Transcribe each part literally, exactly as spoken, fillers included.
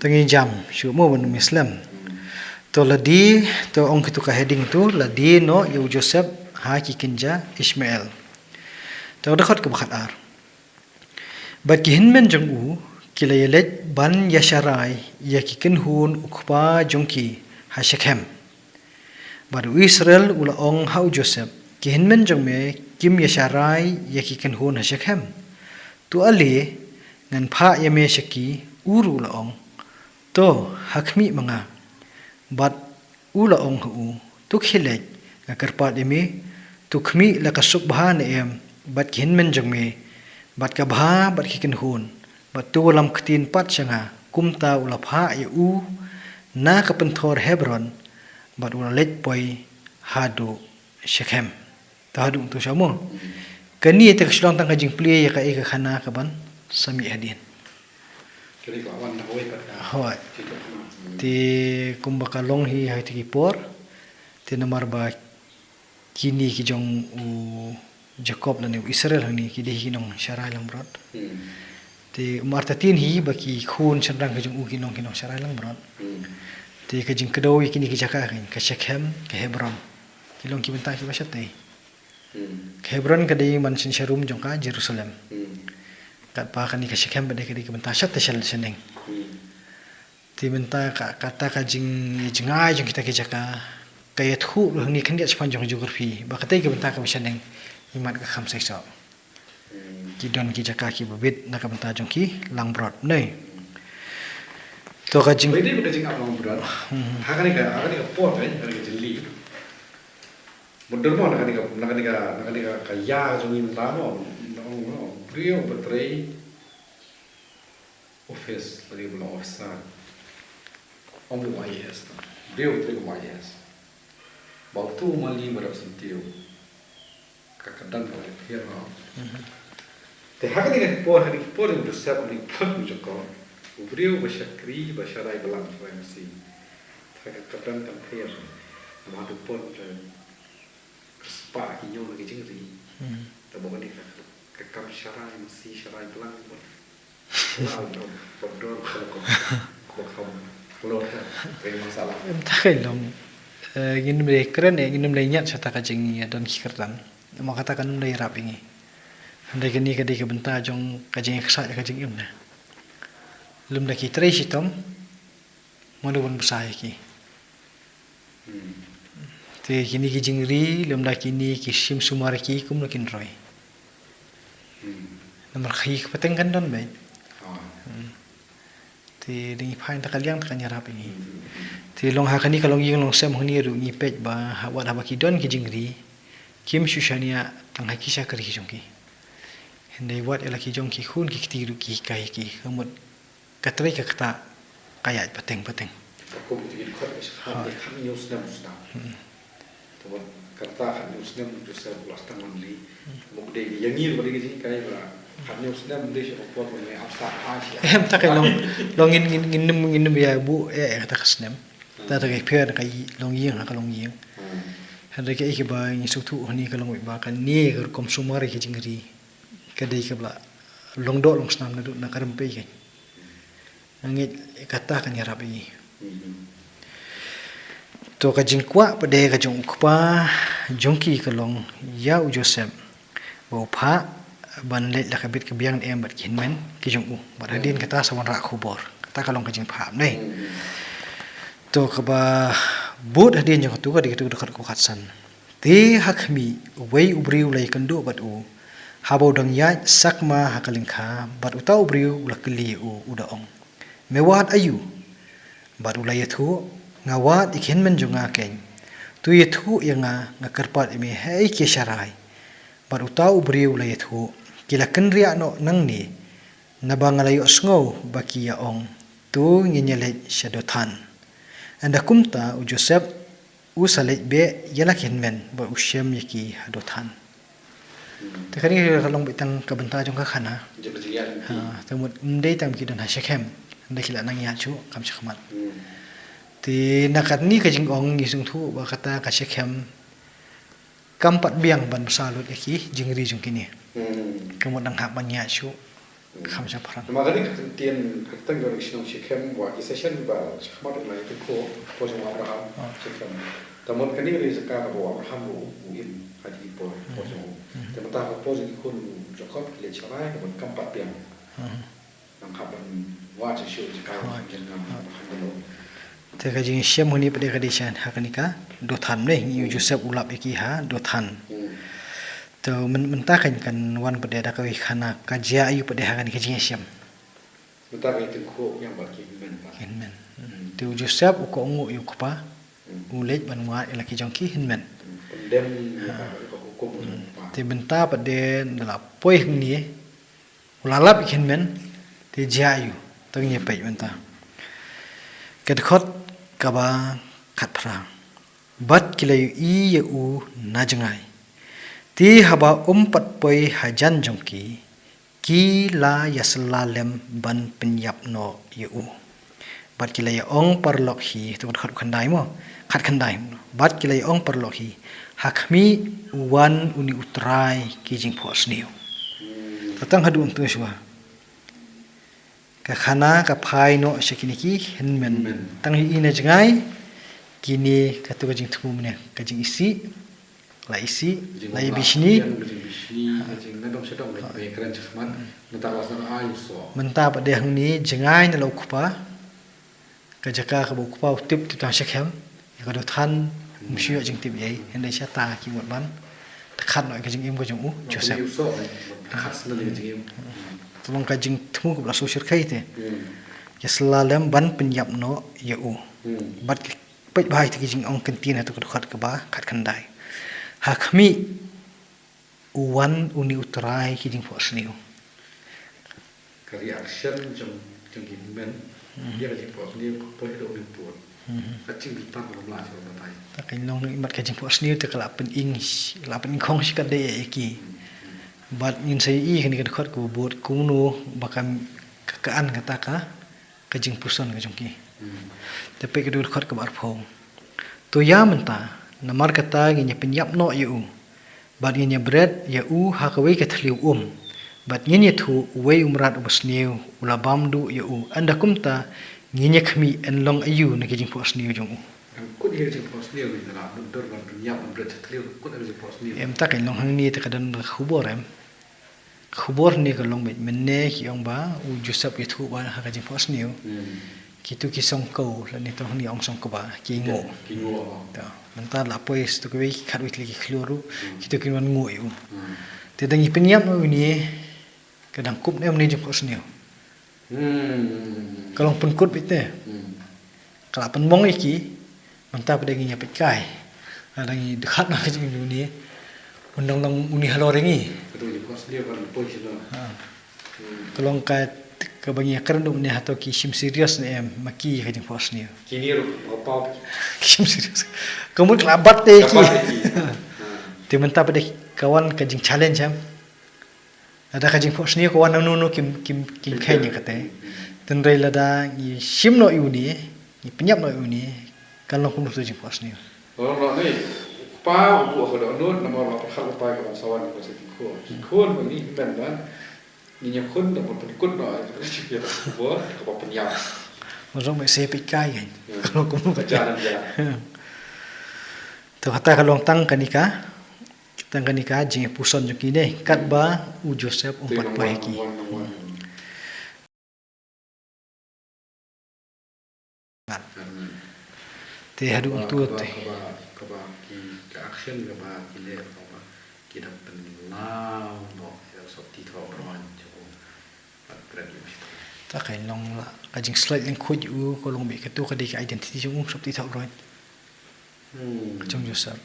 To ngin jam shuh mo ban ym slem. To lade, to ong kito ka heading to, lade noh ïa u Joseph ha ki kynja Ishmael. To dkhot kaba khatar. Bad ki hynmen jong u ki la ïaleit ban ïasharai ïa ki kynhun u kpa jong ki ha Shekhem. Bad u Israel u la ong ha u Joseph, ki hynmen jong me kim ïasharai ïa ki kynhun ha Shekhem. To ale ngan phah ïa me sha ki. U ruh u la ong, to ha khmih ma nga. Bad u la ong ha u, to khie leit, nga kyrpad ïa me, to khmih la ka suk bha ne em bad ki hynmen jong me, bad ka bha bad ki kynhun, bad to wallam ktien pat sha nga. Kumta u la phah ïa u na ka pynthor Hebron, bad u la leit poi haduh Shekhem. To haduh to sha mo. Kane te ka shu long tang ka jingplie ïa kaei ka khana kaban sa mih hadien. Kane ka wan na kawei pat ka. Hooid. Te kumba ka long hi ha kito ki por. Te namar ba kine ki jong u Jakob lane u Israel hangne ki dei hi ki nongsharai langbrot. Te um artatien hi ba ki khun shynrang ki jong u ki long ki nongsharai langbrot. Te ka jingkdew ïa kine ki jaka ka, ka Shekhem, ka Hebron. Ki long ki bynta kiba shatei. Ka Hebron ka dei man shen sharum jong ka Jerusalem. Katba kane ka Shekhem ba dei ka dei ka bynta shatei sha shaneng. Te mynta ka, kata ka jing, jingai jong kita ki jaka ka ïathuh ruh hangne khyndiat shaphang jong ka geography ba katei ka bynta kaba shaneng. Imat ka kham seisoh. Ki don ki jaka kiba bit na ka bynta jong ki langbrot ne. To ka jing. Ba dei ba ka jingap langbrot. Ha kane ka, ha kane ka por ka, ha kane ka jingli. Mudar mo na kane ka, na kane ka, na kane ka, ka ïa jong ngi mynta mo. Nong, nong, briew ba trei office, lane ba long officer. Ong ba I A S ta. Briew ba trei ba I A S. Ba uto u mali ba dap syntiew. Ka kyrdan ka la pher mo. Te ha kane ka por, ha kane ka por jong u Joseph, ha kane ka por jong u Jakob. U briew ba shakri, ba sharai balang, sharai masi. Te ka kyrdan kan pher. Namar ha kane ka por jong ka spah ki ñiuh na ki jingri. Te ba kane ka, ka kam sharai masi, sharai balang ba. Wow, no, ba dor ba ka, ba ka, hello, ka, ka masalah. Em, ta ka long. Eh, ngin ym dei kren, eh, ngin ym dei ñiad sha ta ka jingïadon ki kyrdan. Namar kata kan ym dei ïarap ïa ngi. Hynrei kane ka dei ka bynta jong ka jingïaksaid ka jingim ne. Lymda ki trei shitom, mano ban bsa ïa ki. Te kine ki jingri, lymda kine ki shim sumar ïa ki kumno kin roi. Namar ka hi ka pateng kan don beit. Te dang ngi phai ta ka liang ta kan ïarap ïa ngi. Te long ha kane ka longïing longsem hangne ruh ngi peit ba ha wat haba ki don ki jingri, kim shu shaniah tang ha ki shakri ki jong ki. Hynrei wat ïa la ki jong ki khun ki kti ruh ki hikai ki, ka mut ka trei ka ktah ka ïaid pateng pateng. Ka kum ki dkhot ka shakha, ha, ka khat hynñiew snem u sdang. Te wat ka ktah khat hynñiew snem u Joseph u la sdang wan ri. Mok dei ïa ngi ba dei ka jinghikai ba khat hynñiew snem dei sha ka por ba me ap sa ha shi. Em, ta ka long, long ngin, ngin, ngin nym, ngin nym ïa buh eh, eh, kata ka snem. Ta, ta ka pher ka i, longïing ha ka longïing. Hynrei kaei kaba ngi sngewthuh hangne ka long ba kane ka rukom sumar ïa ka jingri. Ka dei kaba la long doh long snam naduh na ka rympei ka. Nga ngeit kata kan ïarap ïa ngi. To ka jingkwah pat de ka jong u kpa jong ki ka long ïa u Joseph ba u phah ban leit la ka bit ka biang ne em bad ki hynmen ki jong u. Bad hadien kata sa wanrah khubor. Kata ka long ka jingphah ne. To kaba bud hadien jong katu ka dei katu ka dkhot kaba khatsan. Te ha khmih, uwei u briew u la ïakynduh bad u. Haba u dang ïaid sakma ha ka lyngkha, bad uta u briew u la kylli ïa u, u da ong, me wad aïu? Bad u la ïathuh, nga wad ïa ki hynmen jong nga keiñ. To ïathuh ïa nga, nga kyrpad ïa me haei ki ïasharai. Bad uta u briew u la ïathuh, ki la kynriah noh nangne, naba nga la ïohsngew ba ki ïa ong, to ngin ïaleit sha Dothan. Ynda kumta u Joseph u sa leit beh ïa la ki hynmen bad u shem ïa ki ha Dothan. Te kane ka long beit tang ka bynta jong ka khana. Jong ka jingïaid lynti. Ha, te mut ym dei tang ba ki don ha Shekhem. Ynda ki la nang ïaid shuh kam shakhmat. Te na katne ka jingong ngi sngewthuh ba kata ka Shekhem kam pat biang ban bsa lut ïa ki jingri jong kine. Ka mut nang hap ban ïaid shuh. Kham shaphrang. Namar kane ka ktien, ka ktien ka shnong Shekhem, wa ki session ba shakhmat u lai tu ko, ko jong Abraham, Shekhem. Te mut kane ka jaka kaba u Abraham u, u im ha ki por, por jong u. Te mynta ka por jong ki khun Jakob ki leit sharai, ka mut kam pat biang. Nang hap ban wad shuh shuh jaka jong ngam, ba khan da long. Te ka jingshem hangne pat de ka dei sha ha kane ka Dothan ne, ngi ïohi u Joseph u lap ïa ki ha Dothan. Te myn-, mynta kan, kan wan pat de da kawei ka khana, ka jia aiu pat de ha kane ka jingshem. Mynta ka jingkhuid ïa ba ki hynmen pat. Ki hynmen. Te u Joseph u kohnguh ïa u kpa, u leit ban wad ïa la ki jong ki hynmen. Pyndem ïa ka, ka hukum u kpa. Te mynta pat de da la poi hangne, u la lap ïa ki hynmen, te jia aiu, to ngin ïa peit mynta. Ka dkhot kaba khatphra. Bad ki la ïohi ïa u na jngai. Te haba um pat poi hajan jong ki, ki la ïasylla lem ban pynïap noh ïa u. Bad ki la ïa ong paralok hi, to ka dkhot khatkhyndai mo, khatkhyndai. Bad ki la ïa ong paralok hi, ha khmih, u wan une u trai ki jingphohsniew. Te tang haduh hangto shuwa. Ka khana ka phai noh sha kine ki hynmen. Hynmen. Tang ïohi na jngai, kine kato ka jingthmu mynne, ka jingisih, la isih, la ibishni. Ka jingbishni, ka jing, nadong shadong, ka jingkren shakhmat, mynta ka la sdang ai u soh. Mynta pat de hangne, jngai na la u kpa, ka jaka kaba u kpa u tip, tip tang Shekhem, ïa ka Dothan, um shu ïoh jingtip ei, hynrei shata ki mut ban, te khat noh ka jingim ka jong u Joseph. Te long ka jingthmu kaba la shu shyrkhei te. Ïasylla lem ban pynïap noh ïa u. Bad ki peit bha ïa ki jingong kyntien ha kato ka dkhot kaba khatkhyndai. Ha khmih, u wan une u trai ki jingphohsniew. Ka reaction jong, jong ki hynmen ïa ka jingphohsniew ka poi haduh une u pud. Ka jingbynta ka lam lah sha u batai. Te kan long imat ka jingphohsniew te ka la pyning, la pynkhong shi katdei ïa ki. Bad ngin sa ïohi kane ka dkhot kaba bud kumno ba kan ka, ka an kata ka ka jingpuson ka jong ki. Te peit ka dkhot kaba arphew. To ïa mynta, namar kata ngin ïa pynïap noh ïa u. Bad ngin ïa bret ïa u ha kawei ka thliew um. Bad ngin ïathuh uwei u mrad uba sniew u la bam duh ïa u. Ynda kumta ngin ïa khmih yn long aiu na ki jingphohsniew jong u. Kut ïa ka jingphohsniew, ngin la mutdur ban pynïap ban bret ha thliew, kut ïa ka jingphohsniew. Em, ta kan long hangne te ka don ka khubor em. Khubor ne ka long beit mynne ki ong ba u Joseph ïathuh ba ha ka jingphohsniew. Kito ki song ko lane tang hangne ong song ko ba ki nguh. Ki nguh. Ta mynta la poi sha kawei ki khatwei tylli ki khlur ruh kito kin wan nguh ïa u. Te dang ïa pynïap noh ïa une ka dang kup ne em ne jingphohsniew. Ka long pynkut beit te. Ka la pynmong ïa ki, mynta pat de ngin ïa peit kai. Lada ngi dkhat na ka jingim une, un dang long une halor ïa ngi. Ka long ka, kaba ngi ïa kren duh ne hato ki shim serious ne em ma ki ka jingphohsniew. Kine ruh ka paw. Ki shim serious. Ka mut ka la bat te ki. Te mynta pat de ka wan ka jingchallenge em. Lada ka jingphohsniew ka wan na uno uno kim, kim, kim kheiñ ïa kata. Tynrai lada ngi shim noh ïa une, ngi pynïap noh ïa une, kan long kumno ka jingphohsniew. Long noh ne, u kpa u buh ka dohnud namar la pyrkhat u kpa ka ban sa wan ka sa ki khun. Ki khun ba ngi hynmen ban, ngi ïa khun da ban pynkut noh ïa ka jingphohsniew ka ba pynïap. Long me se peit kai kan. Ka long kumno ka. To kata ka long tang kane ka. Tang kane ka jingpuson jong kine katba u Joseph um pat poi ha ki. Te haduh hangto te. Kaba, kaba ki, ka action kaba ki leh kaba ki da pynlaw noh ïa u sopti thoh briew jong u. Pat pret ïa u. Ta kan long la ka jingslait lyngkhuid u ka long beit kato ka dei ka identity jong u sopti thoh briew. Ka jong Joseph.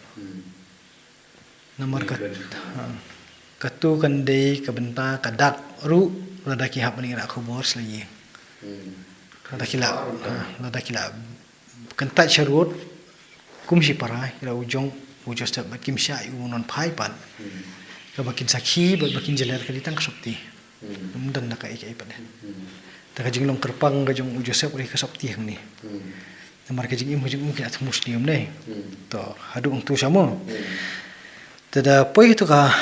Namar ka, ha, kato kan dei ka bynta ka dak ruh lada ki hap ban ïarap khubor sla ïing. Lada ki la, ha, lada ki la kyntait sharud kum shi para ki la u jong u Joseph bad kim shah ïa u non phai pat. Kaba kin sakhi bad ba kin jyller ka dei tang ka sopti. Ym don da kaei kaei pat de. Te ka jinglong kyrpang ka jong u Joseph ka dei ka sopti hangne. Namar ka jingim ka jong u ki la thmu sniew ne. To haduh hangto sha mo. Te da poi to ka